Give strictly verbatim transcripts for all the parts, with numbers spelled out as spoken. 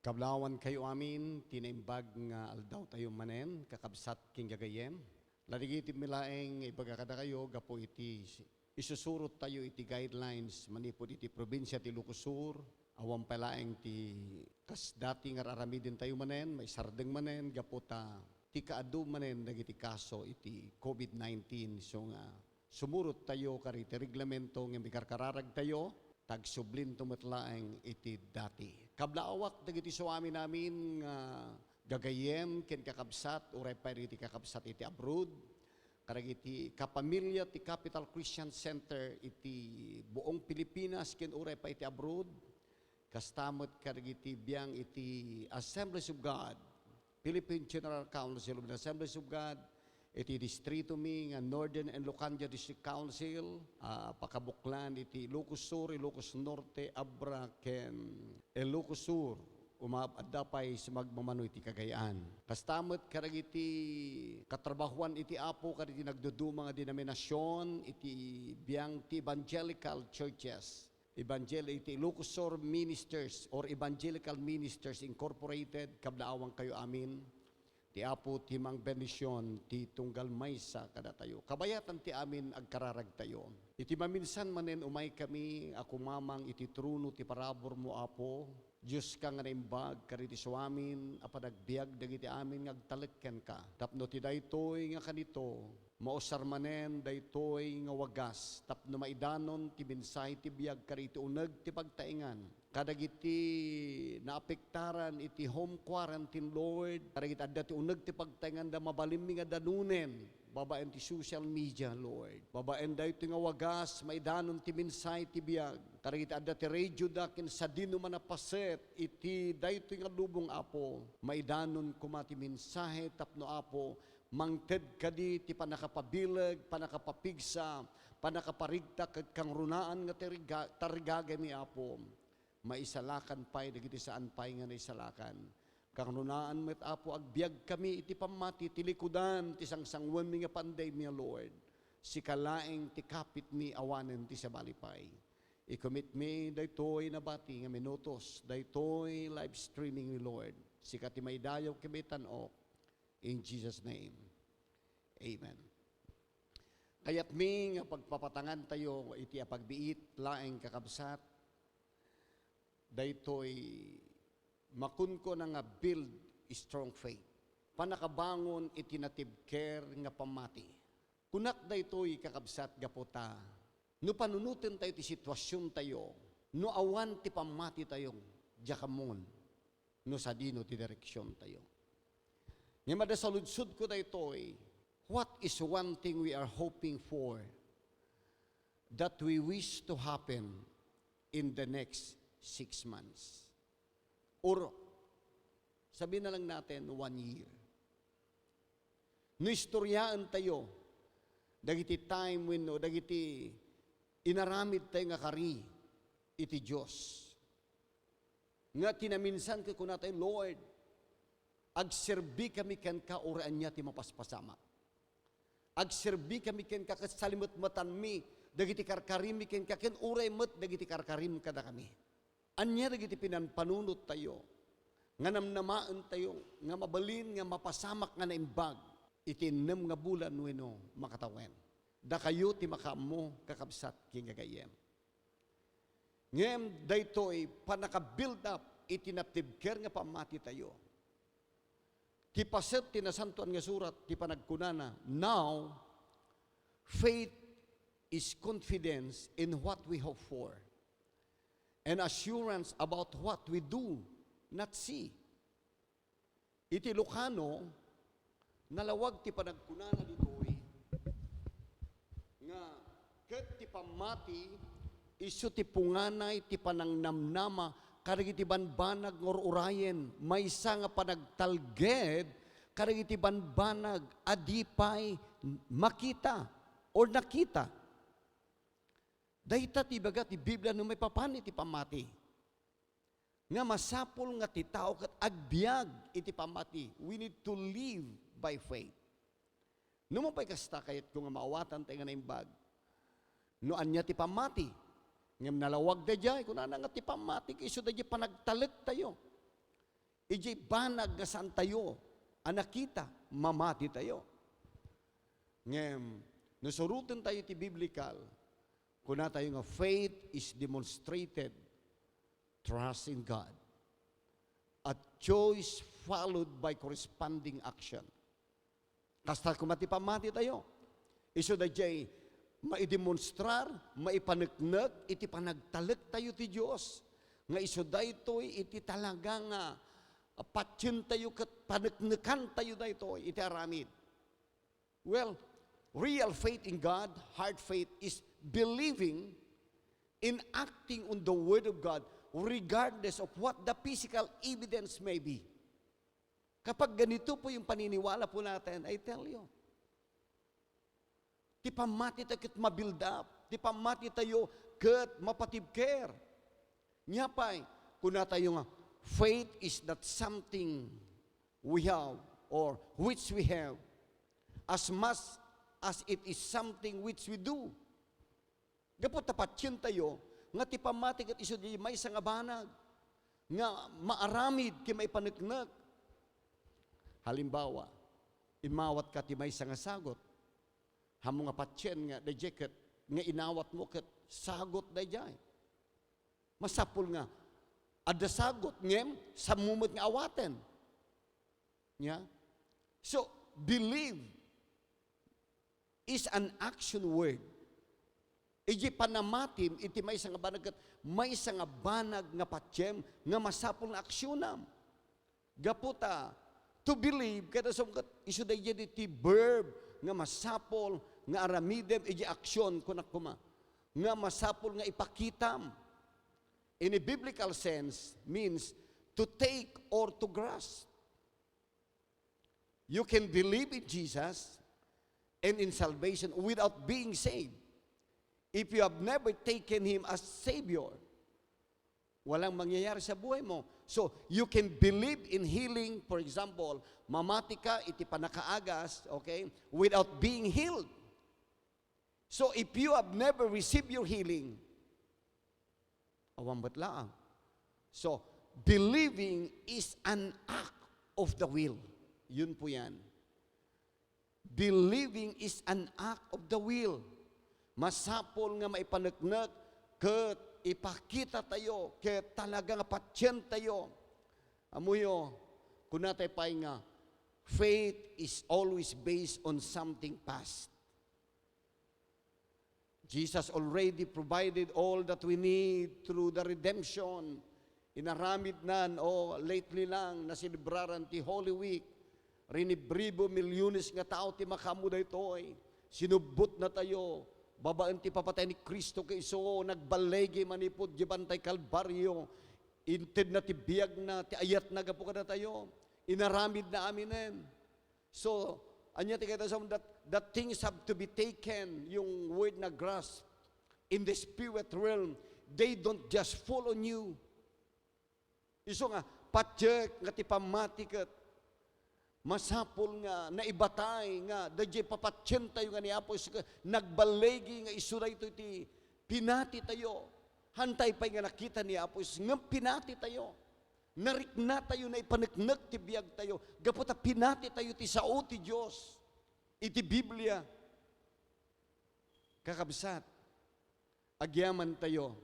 Kablawan kayo amin, ti naimbag nga aldaw tayo manen, kakabsat ken gagayyem. Ladigitim mi laeng ibaga kadakayo gapu iti isusurot tayo iti guidelines manipud iti probinsia ti Ilocos Sur. Awan pay laeng ti kas dati nga ar-aramiden tayo manen, maisardeng manen, gapu ta ti kaadu manen dagiti kaso iti covid nineteen. So nga, sumurot tayo kadagiti reglamento nga mikarkararag tayo, ta agsublinto met laeng iti dati. Kablaawak dagiti suamin amin nga gagayyem ken kakabsat, uray pay dagiti kakabsat iti abroad, kadagiti kapamilya ti Capital Christian Center iti buong Pilipinas ken uray pay iti abroad, kasta met kadagiti biang iti Assemblies of God, Philippine General Council of the Assemblies of God, iti distrito mi nga Northern and Locandia District Council, ah, pakabuklan iti Ilocos Sur, Ilocos Norte, Abra, ken Ilocos Sur. Umab-, adda pay sumagmamano iti Cagayan. Kasta met kadagiti katrabahuan iti Apo, kadagiti nagduduma nga denominasion, iti biang ti evangelical churches. Evangel-, iti Ilocos Sur Ministers or Evangelical Ministers Incorporated, kablaawang kayo amin. Ti Apo ti mangbendision ti tunggal maysa kadatayo. Kabayatan ti amin agkararag tayo. Iti maminsan manen umay kami a kumamang iti trono ti paraburmo, Apo. Dios ka nga naimbag kaditi suamin a panagbiag dagiti amin nga agtalek kenka. Tapno ti daytoy nga kanito, mausar manen daytoy nga wagas tapno maidanon ti mensahe ti biag kadagiti uneg ti pagtaengan. Kadagiti naapektaran iti home quarantine, Lord, kadagiti adda ti uneg ti pagtaenganda, mabalinmi nga danunen babaen ti social media, Lord. Babaen daytoy nga wagas, maidanon ti mensahe ti biag. Kadagiti adda ti radioda ken sadino man a paset iti daytoy nga lubong, Apo. Maidanon koma ti mensahe tapno, Apo, mangted kadi ti pannakapabileg, pannakapapigsa, pannakaparigta ket kangrunaan nga tariga-, tarigagaymi, Apo. Maisalakan pay dagiti saan pay nga naisalakan. Kangrunaan met, Apo, agbiagkami iti pammati ti likudan ti sangsanguenmi nga pandemia, Lord. Sika laeng ti kapitmi awanen ti sabali pay. I-commit mi daytoy nabati nga minutos, daytoy live streaming mi, Lord. Sika ti maidayaw ken maitan-ok. In Jesus' name, amen. Kayatmi nga pagpapatangan tayo iti apagbiit laeng, kakabsat, daytoy makunkuna nga build strong faith. Pannakabangon iti natibker nga pammati. Kunak daytoy, kakabsat, gapu ta no panunoten tayo ti situasion tayo, no awan ti pammati tayo, diak ammon no sadino ti direksion tayo. Ngem adda saludsodko daytoy, what is one thing we are hoping for that we wish to happen in the next six months? Or, sabihin na lang natin, one year. No istoryaen tayo dagiti time wenno dagiti inaramid tayo nga kari iti Dios, nga ti naminsan ket kuna tayo, "Lord, agserbi kami kenka uray ania ti mapaspasamak. Agserbi kami kenka ket salimetmetanmi dagiti karkarimi kenka ken uray met dagiti karkarim kadakami." Ania dagiti pinanpanunot tayo nga namnamaen tayo nga mabalin nga mapasamak nga naimbag iti innem nga bulan wenno makatawen? Dakayo ti makaammo, kakabsat ken gagayyem. Ngem daytoy pannaka-build up iti natibker nga pammati tayo. Ti paset ti Nasantoan nga Surat ti panagkunana, "Now, faith is confidence in what we hope for, and assurance about what we do not see." Iti Ilocano, nalawag ti panagkunana ditoy nga ket ti pammati isu ti punganay ti panangnamnama kadagiti banbanag nga ur-urayen, maysa nga panagtalged kadagiti banbanag a di pay makita or nakita. Dayta ti ibaga ti Biblia no maipapan iti pammati. Nga masapul nga ti tao ket agbiag iti pammati. We need to live by faith. No man pay kasta, kayatko nga maawatan tayo nga naimbag. No ania ti pammati, ngem nalawag daydiay, kunana nga ti pammati, isu daydiay panagtalek tayo. Idiay banag nga saantayo a nakita, mamatitayo. Ngem, no surotentayo ti biblical, kunatayo nga faith is demonstrated trust in God. A choice followed by corresponding action. Kasta koma ti pammatitayo. Isu daydiay maidemonstrar, maipaneknek iti panagtalektayo ti Dios. Nga isu daytoy iti talaga nga patientayo ket paneknekantayo daytoy iti aramid. Well, real faith in God, heart faith, is believing and acting on the Word of God regardless of what the physical evidence may be. Kapag ganito po yung paniniwala po natin, I tell you, ti pammati tayo ket ma-build up, ti pammati tayo ket mapatibker. Nia pay, kunatayo nga, faith is not something we have or which we have, as much as it is something which we do. Gapu ta patientayo nga ti pammati ket isu di maysa nga banag nga maaramid ken maipaneknek. Halimbawa, immawatka ti maysa nga sagut. Haanmo nga patien nga daydiay ket nga inawatmo ket sagut daydiay. Masapul nga adda sagut ngem saanmo met nga awaten. Nia? So, believe is an action word. Idiay panamatim iti maysa nga banag ket maysa nga banag nga patiem nga masapul nga aksionam. Gapu ta, to believe, ket isu ket isu daydiay ti verb nga masapul nga aramidem idiay aksion, kunak koma, nga masapul nga ipakitam. In a biblical sense, means to take or to grasp. You can believe in Jesus and in salvation without being saved. If you have never taken Him as Savior, walang mangyayari sa buhay mo. So, you can believe in healing, for example, mamati ka iti panakaagas, okay, without being healed. So, if you have never received your healing, awan met laang. So, believing is an act of the will. Yun po yan. Believing is an act of the will. Masapul nga maipaneknek ket ipakita tayo, ket talaga nga patien tayo. Ammoyo, kunatayo pay nga, faith is always based on something past. Jesus already provided all that we need through the redemption. Inaramidnan, o lately lang, naselebraran ti Holy Week. Rinibribo, milyones nga tao ti makaammo daytoy. Sinubbotnatayo, babaen ti ipapatay ni Cristo ket isu, nagballigi manipud diay bantay Kalbario. Intedna ti biagna, ti ayatna gapu kadatayo. Inaramidna aminen. So, ania ti kayat a saom? That, that things have to be taken, yung word na grasp, in the spirit realm. They don't just fall on you. Isu nga, patiek nga ti pammati ket masapul nga naibatay nga daydiay papatientayo nga ni Apo Jesus ket nagballigi nga isu daytoy ti pinatitayo. Hantay pay nga nakita ni Apo Jesus ngem pinatitayo. Nariknatayo, naipaneknek ti biagtayo, gapu ta pinatitayo ti sao ti Dios iti Biblia. Kakabsat, agyamantayo,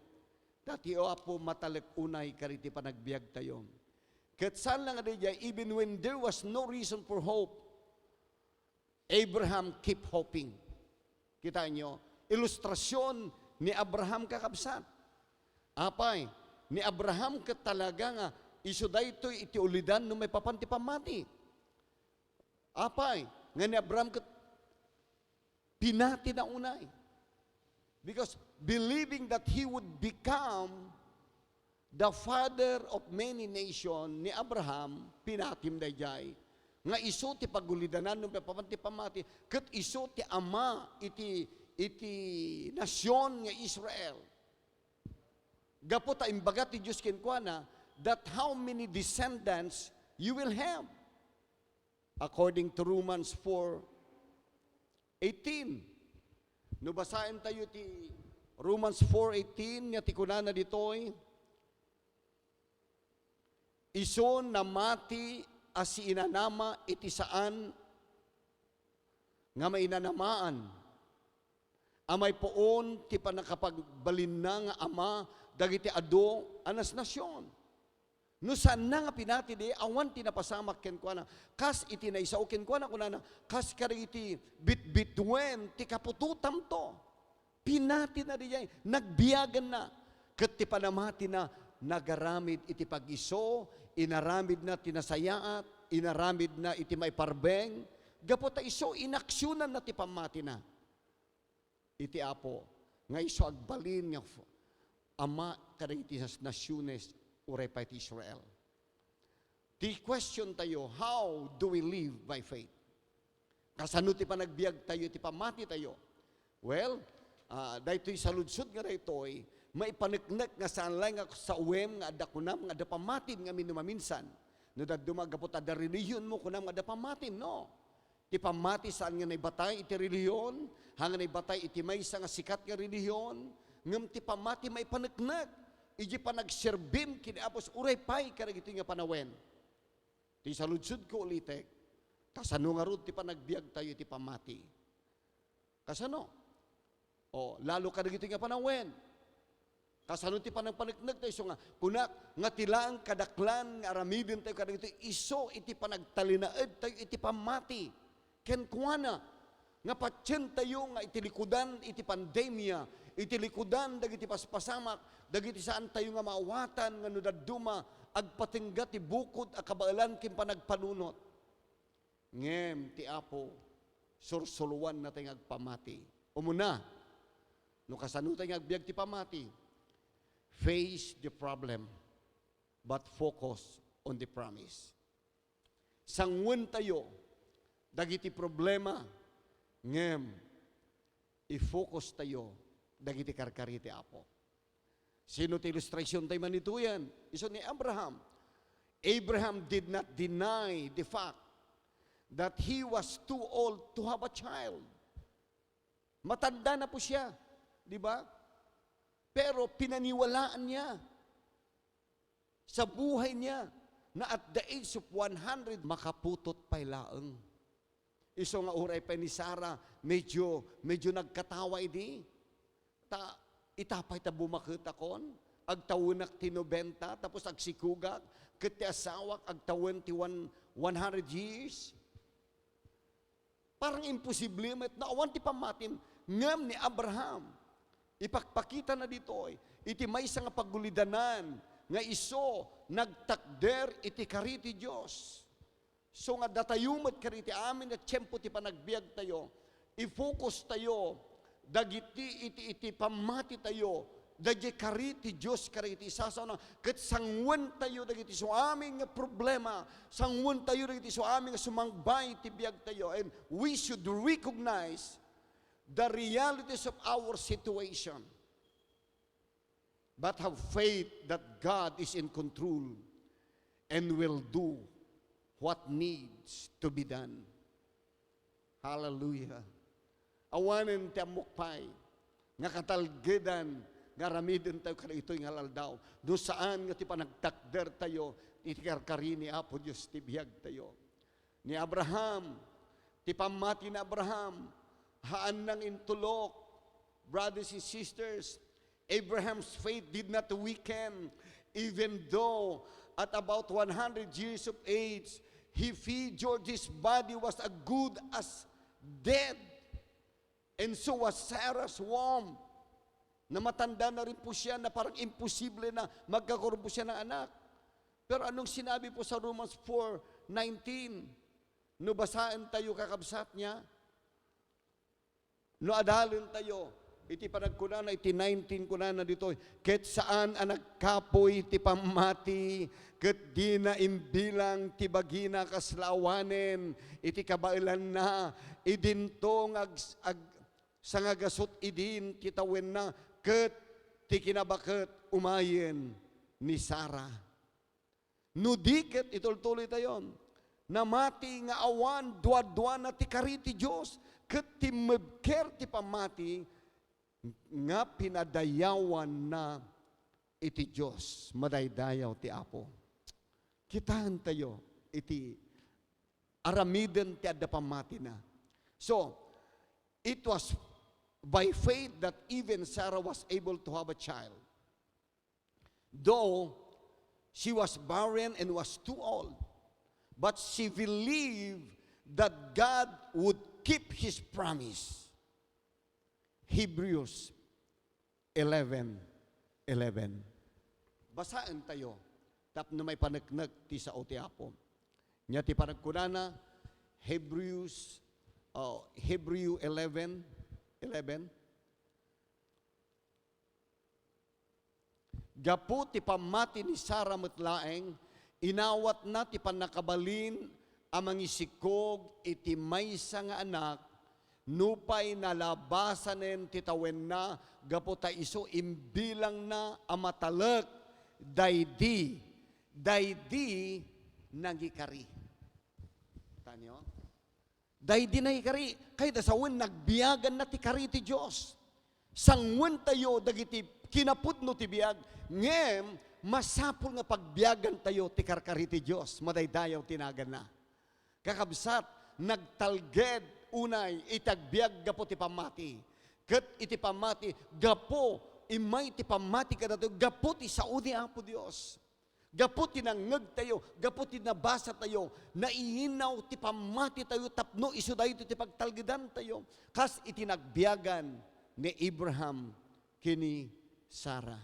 ta ti Apo matalek unay kadagiti panagbiagtayo. Ket saan la nga daydiay, even when there was no reason for hope, Abraham keep hoping. Kitaenyo, ilustrasion ni Abraham, kakabsat. Apay, ni Abraham ket talaga nga isu daytoy iti ulidan no maipapan ti pammati. Apay, nga ni Abraham ket pinatina unay. Because believing that he would become the father of many nation ni Abraham, pinatim daydiay, nga isu ti pagulidanan no maipapan ti pammati, ket isu ti ama iti, iti nasion nga Israel. Gapu ta imbaga ti Dios kenkuana, that how many descendants you will have. According to Romans four eighteen. No basaentayo ti Romans four eighteen, nga ti kunana ditoy, Isu namati a siinanama iti saan nga mainanamaan a maipuon ti pannakapagbalinna nga ama dagiti adu a nasnasion. No saanna nga pinati, di awan ti napasamak kenkuana. Kas iti naisao kenkuana, kunana, "Kas kadagiti bitbituen ti kaputotamto." Pinatina diay, nagbiaganna. Ket ti panamatina, nagaramid iti pag-isu, inaramidna ti nasayaat, inaramidna iti maiparbeng. Gapu ta isu, inaksionanna ti pammatina. Iti Apo, nga isu agbalin nga f-, ama kadagiti nas-, nasiones, uray pay ti Israel. Ti question tayo, how do we live by faith? Kasano ti panagbiag tayo, ti pammati tayo? Well, ah, daytoy saludsod nga daytoy, maipaneknek nga saan laeng nga sawen nga adda kunam nga adda pammatim nga minsan. No dadduma gapu ta adda relihion mo, kunam nga adda pammatim, no? Ti pammati saan nga naibatay iti relihion, haan nga naibatay iti maysa nga sikat nga relihion, ngem ti pammati maipaneknek iti panagserbim ken ni Apo Dios uray pay kadagitoy nga panawen. Ti saludsodko ulitek, kasano ngarud ti panagbiag tayo iti pammati? Kasano? O, lalo kadagitoy nga panawen. Kasano ti panagpaneknek tayo? Isu nga, kunak, nga ti laeng kadaklan nga aramiden tayo kadagitoy isu iti panagtalinaed tayo iti pammati kenkuana, nga patien tayo nga iti likudan iti pandemia, iti likudan dagiti paspasamak, dagiti saan tayo nga maawatan nga no dadduma, agpatengga ti bukod a kabaelan ken panagpanunot. Ngem ti Apo, sursuroannatay nga agpamati. Umuna, no kasanotayo nga agbiag ti pamati, face the problem, but focus on the promise. Sanguen tayo dagiti problema, ngem i-focus tayo dagiti karkari ti Apo. Sino ti ilustrationtayo man ditoyen? Isu ni Abraham. Abraham did not deny the fact that he was too old to have a child. Matanda na po siya, di ba? Pero pinaniwalaan niya sa buhay niya na at the age of one hundred, makaputot pay laeng. Isu nga uray pay ni Sara, medyo, medyo nagkatawa idi. Ta, ita pay ta bumaketakon, agtawenak ti nobenta, tapos agsikugak, ket ti asawak agtawen ti one, one hundred years. Parang imposible met no awan ti pammatim. Ngem ni Abraham, ipakpakitana ditoy iti maysa nga pagulidanan nga isu nagtakder iti kari ti Dios. So nga datayo met kadagiti amin nga tiempo ti panagbiag tayo, i-focus tayo dagiti iti, iti pammati tayo, dagiti kari ti Dios kadagiti sasao na, ket sanguen tayo dagiti suamin nga problema, sanguen tayo dagiti suamin nga sumangbay ti biag tayo, and we should recognize the realities of our situation. But have faith that God is in control and will do what needs to be done. Hallelujah. Awanen ti ammok pay nga katalgedan nga aramiden tayo kadagitoy nga aldaw. No saan nga ti panagtakder tayo, iti karkari ni Apo Dios ti biag tayo. Ni Abraham, ti pammati ni Abraham, haan nang intulok. Brothers and sisters, Abraham's faith did not weaken, even though at about one hundred years of age, he figured his body was as good as dead. And so was Sarah's womb. Namatanda na rin po siya na parang imposible na magkakaroon po siya ng anak. Pero anong sinabi po sa Romans four nineteen? No basaen tayo, kakabsat niya, no adalen tayo, iti panagkunana, iti nineteen, kunana ditoy, "Ket saan a nagkapuy ti pammati, ket dina imbilang ti bagina kasla awanen iti kabaelanna, idinto nga ag-, ag-, sangagasut idin ti tawenna, ket ti kinabaket umayen ni Sara." No di ket itultuloy tayon, namati nga awan duaduana ti kari ti Dios, ket timmebker ti pammati nga pinadayawanna iti Dios. Madaydayaw ti Apo. Kitaentayo iti aramiden ti adda pammatina. So, it was by faith that even Sarah was able to have a child. Though she was barren and was too old, but she believed that God would keep His promise. Hebrews eleven eleven. Basaentayo tapno maipaneknek ti sao ti Apo. Nia ti panagkunana, Hebrews, oh, Hebrew eleven eleven. Gapu ti pammati ni Sara met laeng, inawatna ti pannakabalin a mangisikog iti maysa nga anak, nupay nalabasanen ti tawenna gapu ta isu imbilangna a matalek daydi, daydi nangikari. Tanyo? Daydi nangikari, kayat a sawen nagbiaganna ti kari ti Dios. Sanguentayo dagiti kinapudno ti biag, ngem masapul nga pagbiagantayo ti karkari ti Dios. Madaydayaw ti naganna. Kakabsat, nagtalged unay iti agbiag gapu ti pammati. Ket iti pammati, gapu, immay ti pammati kadatayo, gapu ti sao ni Apo Dios. Gapu ti nangngegtayo, gapu ti nabasatayo, naiinaw ti pammatitayo tapno isu daytoy ti pagtalgedantayo, kas iti nagbiagan ni Abraham ken ni Sara.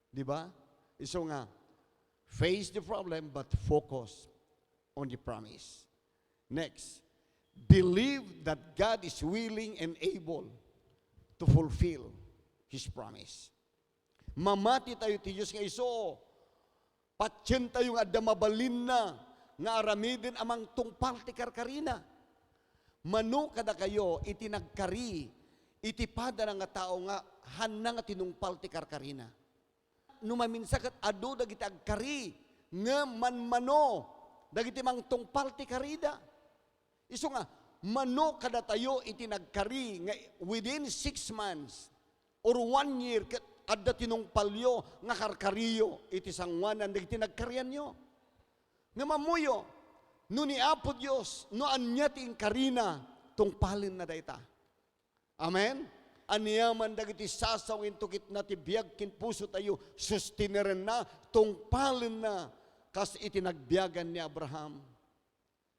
Di ba? Isu nga, face the problem but focus on the promise. Next, believe that God is willing and able to fulfill His promise. Mamatitayo ti Dios nga isu. Patientayo nga adda mabalinna nga aramiden a mangtungpal ti karkarina. Mano kadakayo iti nagkari iti padana nga tao nga hanna nga tinungpal ti karkarina? No maminsan ket adu dagiti agkari ngem manmano dagiti mangtungpal ti karida. Isu nga, mano kadatayo iti nagkari nga within six months or one year ket adda tinungpalyo nga karkariyo iti sangoanan dagiti nagkarianyo. Ngem ammoyo, no ni Apo Dios, no ania ti inkarina, tungpalenna dayta. Amen? Aniaman dagiti sasaw intukitna ti biag ken pusotayo, sustinerenna, tungpalenna, kas iti nagbiagan ni Abraham.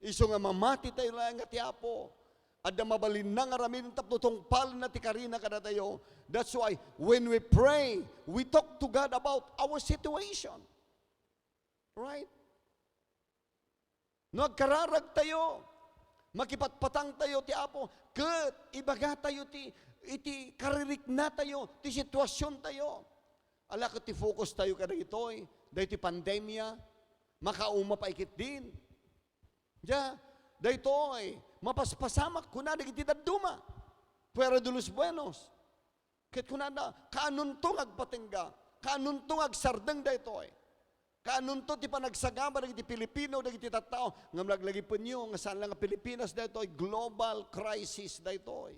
Isu nga mamatitayo laeng nga ti Apo. Adda mabalinna nga aramiden tapno tungpalenna ti karina kadatayo. That's why when we pray, we talk to God about our situation. Right? No agkararagtayo, makipatpatangtayo ti Apo, ket ibagatayo ti, iti kaririknatayo, ti situasiontayo. Ala ket ti focus tayo kadagitoy, daytoy pandemia, makauma pay ketdin. Dia, daytoy, mapaspasamak kuna dagiti dadduma. Fuera de los buenos. Ket kunada, kaanonto nga agpatengga? Kaanonto nga agsardeng daytoy? Kaanonto ti panagsagaba dagiti Pilipino, dagiti tattao? Ngem laglagipenyo nga saan la nga Pilipinas daytoy, global crisis daytoy.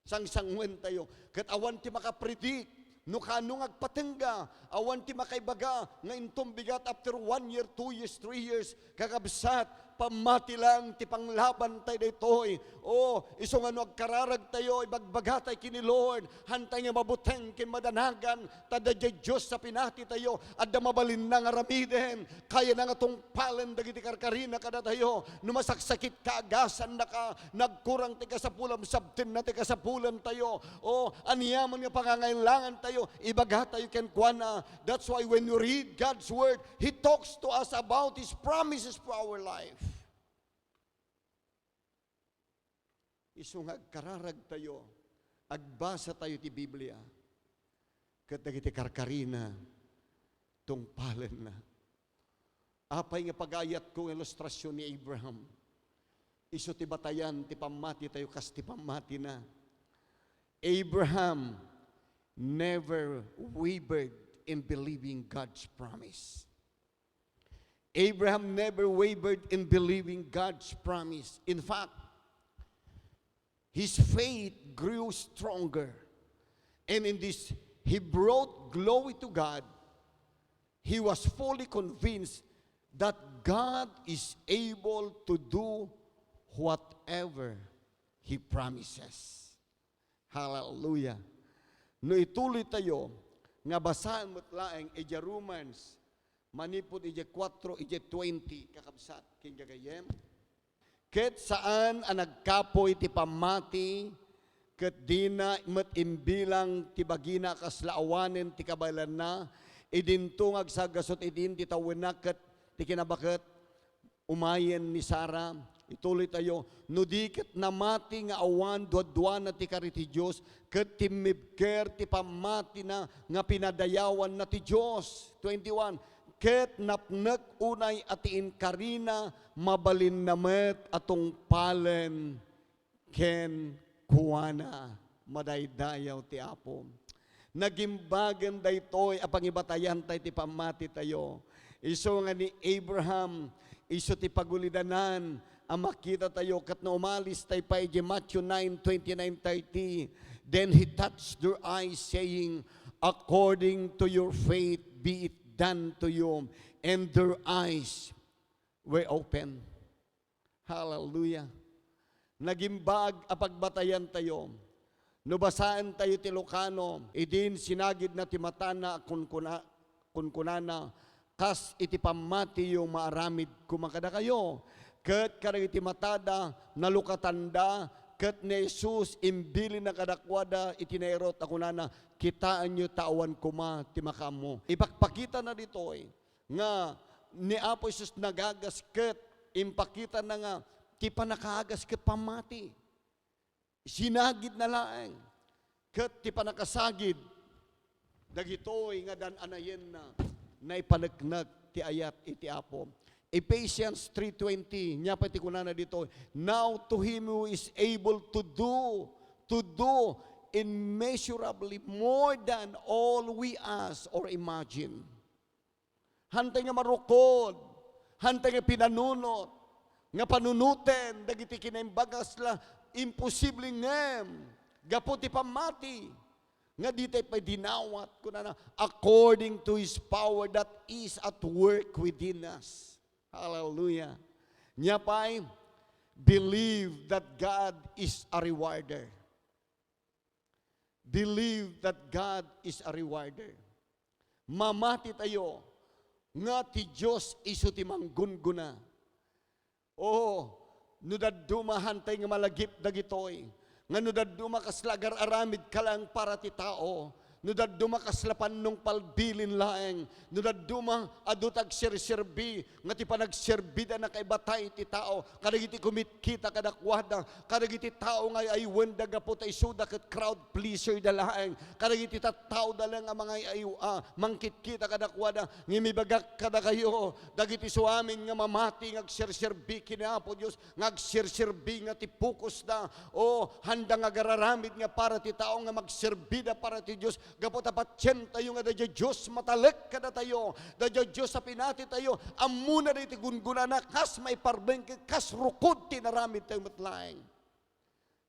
Sangsanguentayo. Ket awan ti makapredict no kaano nga agpatengga, awan ti makaibaga nga inton bigat after one year, two years, three years, kakabsat, pammati lang ti panglabantay daytoy. O, isu nga no agkararagtayo, ibagbagatayo ken ni Lord, hantay nga mabuteng ken madanagan, ta daydiay Dios a pinatitayo, adda mabalinna nga aramiden, kayana nga tungpalen dagiti karkarina kadatayo. No masaksakitka, agasannaka, nagkurang ti kasapulam, sabtenna ti kasapulantayo. O, aniaman nga pangangailangantayo, ibagatayo kenkuana. That's why when we read God's Word, He talks to us about His promises for our life. Isu nga agkararagtayo, agbasatayo ti Biblia, ket dagiti karkarina, tungpalenna. Apay nga pagayatko nga ilustrasion ni Abraham? Isu ti batayan ti pammatitayo kas ti pammatina. Abraham never wavered in believing God's promise. Abraham never wavered in believing God's promise. In fact, his faith grew stronger. And in this, he brought glory to God. He was fully convinced that God is able to do whatever He promises. Hallelujah. No ituloy tayo nga basaen met laeng idiay Romans, manipud idiay kuwatro, idiay twenty, kakabsat, ken gagayyem. Ket saan a nagkapuy ti pammati, ket dina met imbilang ti bagina a kasla awanen ti kabaelanna, idinto nga agsargasut idin ti tawenna ket ti kinabaket umayen ni Sara. Ituloy tayo, no di ket namati nga awan duaduana ti kari ti Dios, ket timmibker ti pammatina nga pinadayawanna ti Dios. Twenty-one, ket napnek unay a ti inkarina mabalinna met a tungpalen kenkuana. Madaydayaw ti Apo. Nagimbagen daytoy a pangibatayanta iti pammatitayo. Isu nga ni Abraham, isu ti pagulidanan a makitatayo ket no umalis tay pa iti Matthew nine twenty-nine thirty, "Then he touched their eyes, saying, 'According to your faith be it done to you.' And their eyes were open." Hallelujah. Nagimbag a pagbatayan tayo. No basaen tayo ti Lucano, idin sinagidna ti matana, kunkuna-, kunkunana, "Kas iti pammatiyo, maaramid koma kadakayo." Ket kadagiti matada, nalukatanda, ket ni Jesus, imbilinna kadakuada iti nairut a kunana, "Kitaenyo ta awan koma ti makaammo." Ipakpakitana ditoy nga ni Apo Jesus nagagas ket impakitana nga ti pannakaagas ket pammati. Sinagidna laeng ket ti pannakasagid dagitoy nga dan-anayenna naipaneknek ti ayat iti Apo. Ephesians three twenty, nia pay ti kunana ditoy, "Now to him who is able to do, to do immeasurably more than all we ask or imagine." Hantay nga marukod, hantay nga pinanunot, nga panunoten dagiti kinaimbag a kasla imposible ngem gapu ti pammati, nga ditay pay dinawat, kunana, "According to his power that is at work within us." Hallelujah. Nia pay, believe that God is a rewarder. Believe that God is a rewarder. Mamati tayo nga ti Dios isu ti manggungguna. Oo, no dadduma hantay nga malagip dagitoy, nga no dadduma kasla agar-aramid ka laeng para ti tao, no dadduma kasla pannong palbilin laeng, no dadduma adu ta agserserbi, nga ti panagserbida nakaibatay ti tao, kadagiti kumitkita kadakuada, kadagiti tao nga ay-aywenda gapu ta isuda ket crowd pleaser da laeng, kadagiti tattao da laeng a mangay-ayo-, a mangkitkita kadakuada, ngem ibagak kadakayo, dagiti suamin nga mamati nga agserserbi ken Apo Dios, nga agserserbi nga ti focus da, o handa nga agar-aramid nga para ti tao nga magserbi da para ti Dios, gapu ta patien tayo nga daydiay Dios matalek kadatayo, daydiay Dios a pinati tayo, ammona daytoy gunggonana kas maiparben ken kas rukod ti inaramid tayo met laeng.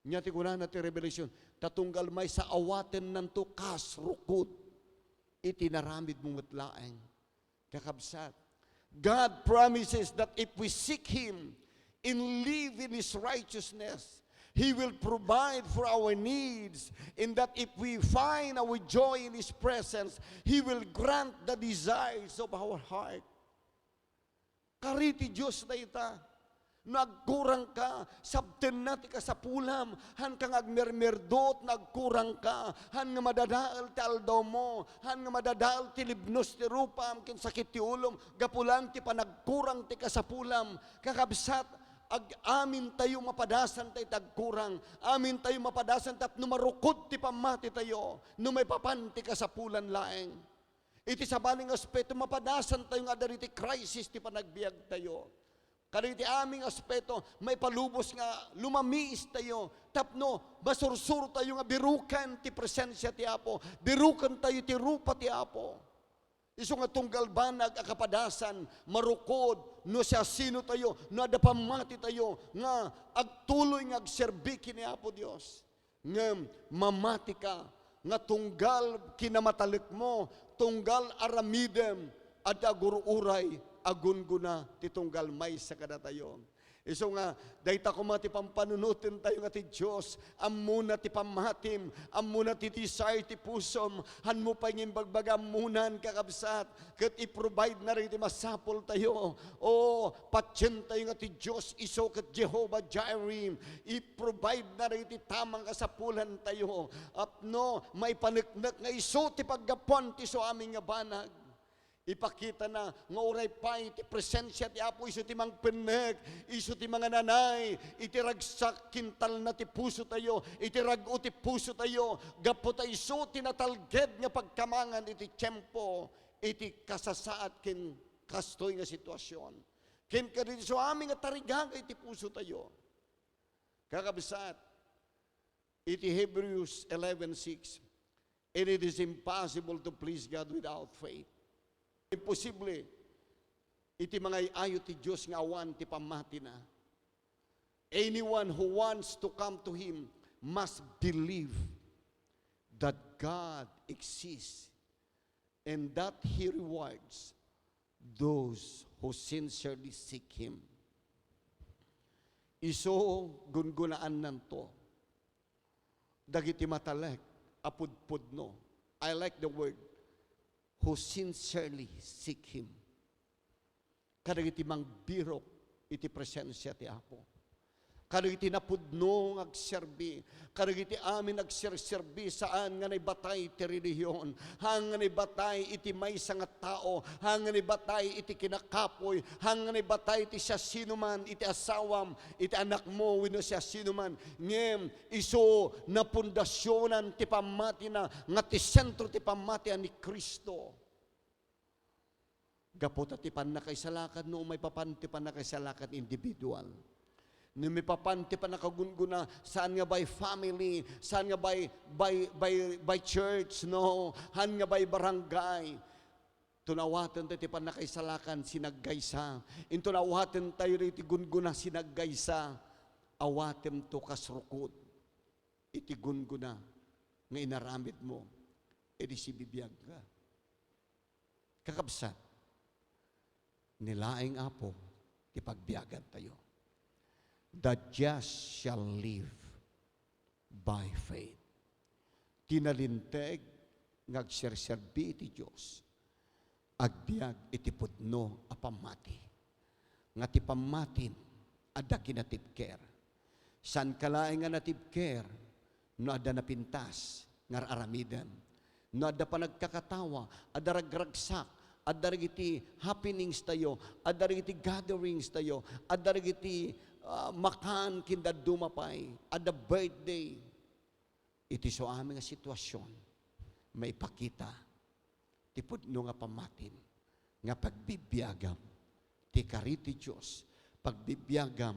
Nia ti kunana ti Revelation, ta tunggal maysa awatennanto kas rukod iti inaramidmo met laeng. Kakabsat, God promises that if we seek Him and live in His righteousness, He will provide for our needs, and that if we find our joy in His presence, He will grant the desires of our heart. Kari ti Dios dayta. No agkurangka, sabtenna ti kasapulam. Hanka nga agmermerdot, no agkurangka. Han nga madadael ti aldawmo. Han nga madadael ti libnos ti rupam, ken sakit ti ulom. Gapu laeng ti panagkurang ti kasapulam. Kakabsat, ag-, amintayo mapadasan tayo ti agkurang. Amintayo mapadasan tapno marukod ti pammati tayo. No maipapan ti kasapulan laeng. Iti sabali nga aspeto, mapadasan tayo nga adda ditoy crisis ti panagbiag tayo. Kadagiti amin nga aspeto, maipalubos nga lumamiis tayo tapno masursuro tayo nga biruken ti presensia ti Apo, biruken tayo ti rupa ti Apo. Isu nga tunggal banag a kapadasan, marukod, no siasino tayo, no adda pammati tayo nga agtuloy nga agserbi ken ni Apo Dios. Ngem mamatika nga tunggal kinamatalekmo, tunggal aramidem, adda agur-uray a gunggona ti tunggal maysa kadatayo. Isu nga, dayta koma ti pampanunotentayo nga ti Dios, ammona ti pammatim, ammona ti desire ti pusom, hanmo pay nga imbagbaga, ammonan, kakabsat, ket i-provide na dagiti masapultayo. O, patientayo nga ti Dios isu ket Jehovah Jireh, i-provide na dagiti tamang kasapulantayo. Apno, maipaneknek nga isu ti paggapuan ti isu amin nga banag. Ipakitana nga uray pay ti presensia ti Apo isu ti mangpennek, isu ti mangananay iti ragsak kintalna ti pusotayo, iti rag-o ti pusotayo, gapu ta isu ti natalged nga pagkamangan iti tiempo, iti kasasaad ken kastoy nga situasion. Ken kadagiti isu amin nga tarigagay ti pusotayo. Kakabsat, iti Hebrews eleven six, "And it is impossible to please God without faith." Imposible iti mangay-ayo ti Dios nga awan ti pammatina. Anyone who wants to come to Him must believe that God exists and that He rewards those who sincerely seek Him. Isu gungunaannanto dagiti matalek a pudpudno. I like the word, "Who sincerely seek Him." Kadagiti mangbirok iti presensia ti Apo. Kadagiti napudno nga agserbi. Kadagiti amin agserserbi, saan nga naibatay ti relihiyon. Haan nga naibatay iti maysa nga tao. Haan nga naibatay iti kinakapoy. Haan nga naibatay iti siasinoman, iti asawam, iti anakmo, wenno siasinoman. Ngem isu napundasionan ti pammatina nga ti sentro ti pammatian ni Cristo. Gapu ta ti pannakaisalakan, no, maipapan ti pannakaisalakan individual. No maipapan ti pannakagunggona, saan nga by family, saan nga by, by, by, by church, no, haan nga by barangay. Inton awaten tayo ti pannakaisalakan, sinaggaysa. Inton awaten tayo iti gunggona, sinaggaysa. Awatem to kas rukod iti gunggona nga inaramidmo, idi sibibiagka. Kakabsat, ni laeng Apo ti pagbiagantayo. "The just shall live by faith." Ti nalinteg nga agserserbi iti Dios, agbiag iti pudno a pammati. Nga ti pammatim, adda kinatibker. Saanka laeng nga natibker no adda napintas nga ar-aramidem. No adda panagkakatawa, adda ragragsak, adda dagiti happenings tayo, adda dagiti gatherings tayo, adda dagiti, ah, makan ken dadduma pay, adda birthday. Iti isu amin nga situasion, maipakita ti pudno nga pammatim nga pagbibiagam ti kari ti Dios, pagbibiagam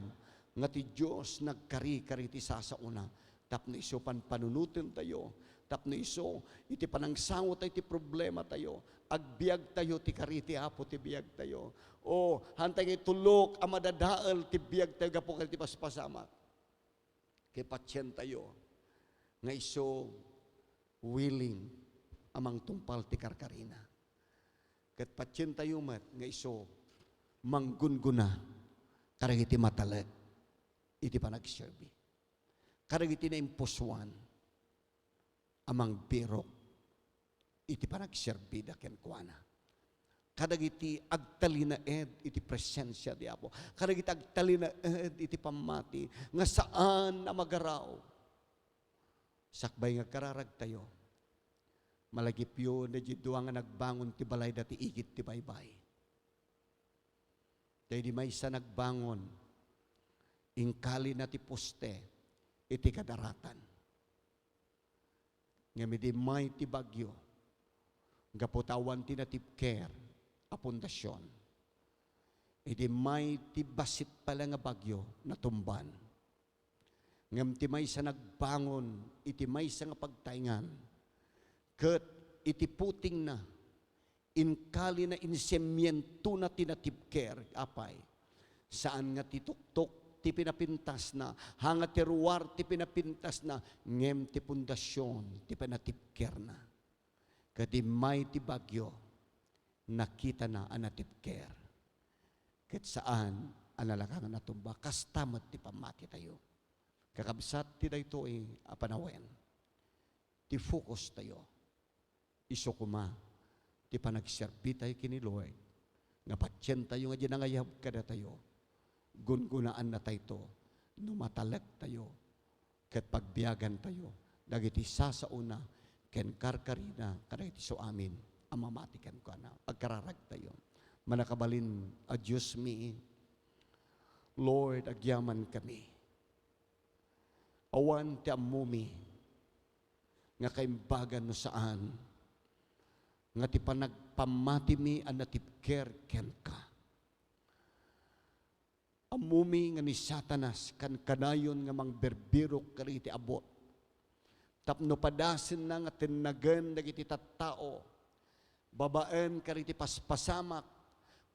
nga ti Dios nagkari kadagiti sasaona tapno isu panpanunotentayo, tapno isu iti panangsangotayo iti problematayo, agbiagtayo ti kari ti Apo ti biagtayo. O, haantay nga itulok a madadael ti biagtayo gapu kadagiti paspasamak. Ket patientayo nga isu willing a mangtungpal ti karkarina. Ket patientayo met nga isu manggunggona kadagiti matalek iti panagserbi, kadagiti naimpusoan a mangbirok iti panagserbida kenkuana. Kadagiti agtalinaed iti presensia ti Apo. Kadagiti agtalinaed iti pammati nga saan a magaraw. Sakbay nga agkararagtayo, malagipyo daydiay dua nga nagbangon ti balayda ti igid ti baybay. Daydi maysa nagbangon, inkalina ti poste iti kadaratan. Ngem idi immay ti bagyo, gapu ta awan ti natibker a pundasion, idi immay ti bassit pay la nga bagyo, natumban. Ngem ti maysa nagbangon iti maysa nga pagtaengan, ket iti putingna, inkalina, insemientona ti natibker, apay. Saan nga ti tuktok ti pinapintasna, haan nga ti ruar ti pinapintasna, ngem ti pundasion ti pinatibkerna. Ket immay ti bagyo, nakitana a natibker. ket saan a nalaka nga natumba. Kasta met ti pammatitayo. Kakabsat ti daytoy a panawen, ti focus tayo. Isu koma ti panagserbi tayo ken ni Lord, nga patien tayo nga di nangayab kadatayo. Gungunaan na tayo no matalek tayo ket pagbiagan tayo dagiti sasaona ken karkarina kadagiti suamin a mamati kenkuana. Agkararag tayo. Mannakabalin a Dios mi, Lord, agyaman kami. Awan ti ammomi nga kaimbagan no saan nga ti panagpammatimi a natibker kenka. Ammomi nga ni Satanas kankanayon nga mangbirbirok kadagiti abut tapno padasenna nga tennagen dagiti tattao babaen kadagiti paspasamak,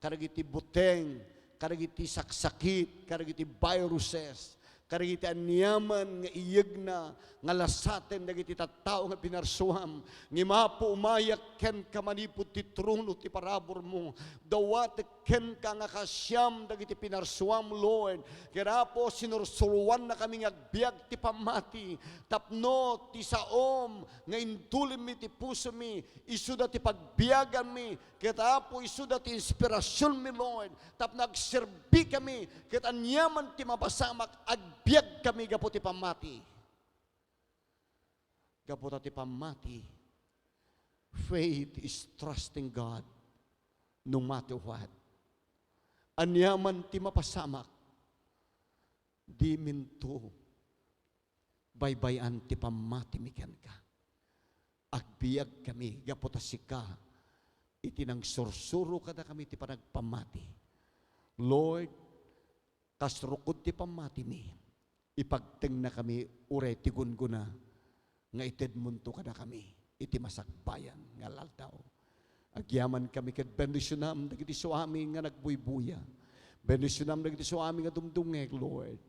kadagiti buteng, kadagiti saksakit, kadagiti viruses, kadagiti aniaman nga iyegna nga lasaten dagiti tattao nga pinarsuam. Ngem Apo, umayak kenka manipud ti trono ti paraburmo. Dawatek kenka nga kaasiam dagiti pinarsuam, Lord. Ket Apo, sinursuroannakami nga agbiag ti pammati tapno ti saom nga indulimmi ti pusomi, isuda ti pagbiaganmi, ket Apo, isuda ti inspirasionmi, Lord, tapno agserbikami, ket aniaman ti mapasamak, agbiagkami gapu ti pammati. Gapu ta ti pammati, faith is trusting God no matter what. Aniaman ti mapasamak, diminto baybay-an ti pammatimi kenka. Agbiagkami gapu ta sika iti nangsursuro kadakami ti panagpammati. Lord, kas rukod ti pammatimi, ipagtengnakami uray ti gunggona nga itedmonto kadakami iti masakbayan nga aldaw. Agyamankami ket bendisionam dagiti suami nga nagbuybuya. Bendisionam dagiti suami nga dumdumngeg, Lord.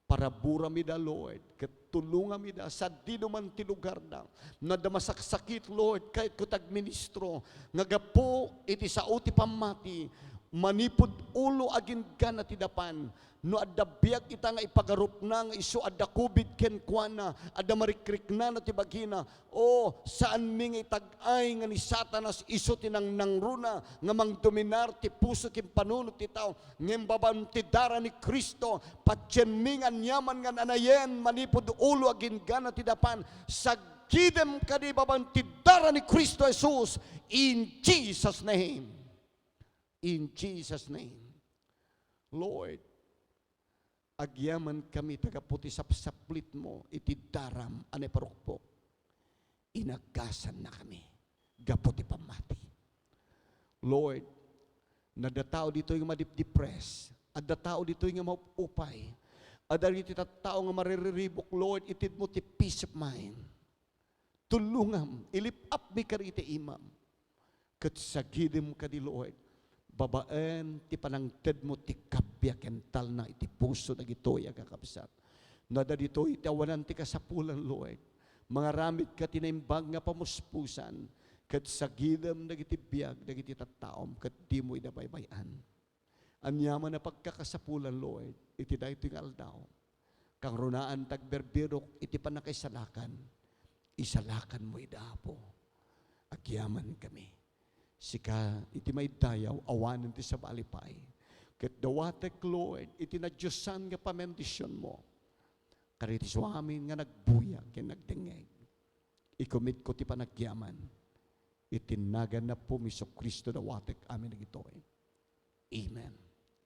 Paraburam ida, Lord, ket tulongam ida, sadino man ti lugarda. No adda masaksakit, Lord, kayatko ti agministro nga gapu iti sao ti pammati, manipud ulo agingga ti dapan. No adda biag ita nga ipagarupna nga isu adda covid kenkuana, adda marikriknana ti bagina, o, saanmi nga itag-ay nga ni Satanas isu ti nangnangruna nga mangdominar ti puso ken panunot ti tao. Ngem babaen ti dara ni Cristo, patienmi nga aniaman nga nanayen manipud ulo agingga ti dapan. Saggidem kadi babaen ti dara ni Cristo Jesus in Jesus' name. In Jesus' name. Lord, agyamankami ta gapu ti sapsaplitmo iti daram a naiparukpok. Inagasannakami gapu ti pammati. Lord, no adda tao ditoy nga madipdepress, adda tao ditoy nga maup-upay, adda dagiti tattao nga maririribuk, Lord, itedmo ti peace of mind. Tulongam, ilip-apmi kadagiti imam. Ket sagidem kadi, Lord, babaen ti panangtedmo ti kabbia ken talna iti puso dagitoy a kakabsat. No adda ditoy ti awanan ti kasapulan, Lord, mangaramidka ti naimbag nga pamuspusan, ket sagidem dagiti biag dagiti tattaom, ket dimo ida baybay-an. Aniaman a pagkakasapulan, Lord, iti daytoy nga aldaw. Kangrunaan ti agbirbirok iti pannakaisalakan. Isalakanmo ida, Apo. Agyamankami. Sika iti maiddayaw, awanen ti sabali pay. Ket dawatek, Lord, iti nadiosan nga pamendisionmo kadagiti suamin nga nagbuya ken nagdengngeg. Ikumitko ti panagyaman. Iti nagan ni Apo Jesu-Cristo dawatek amin dagitoy. Amen.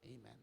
Amen.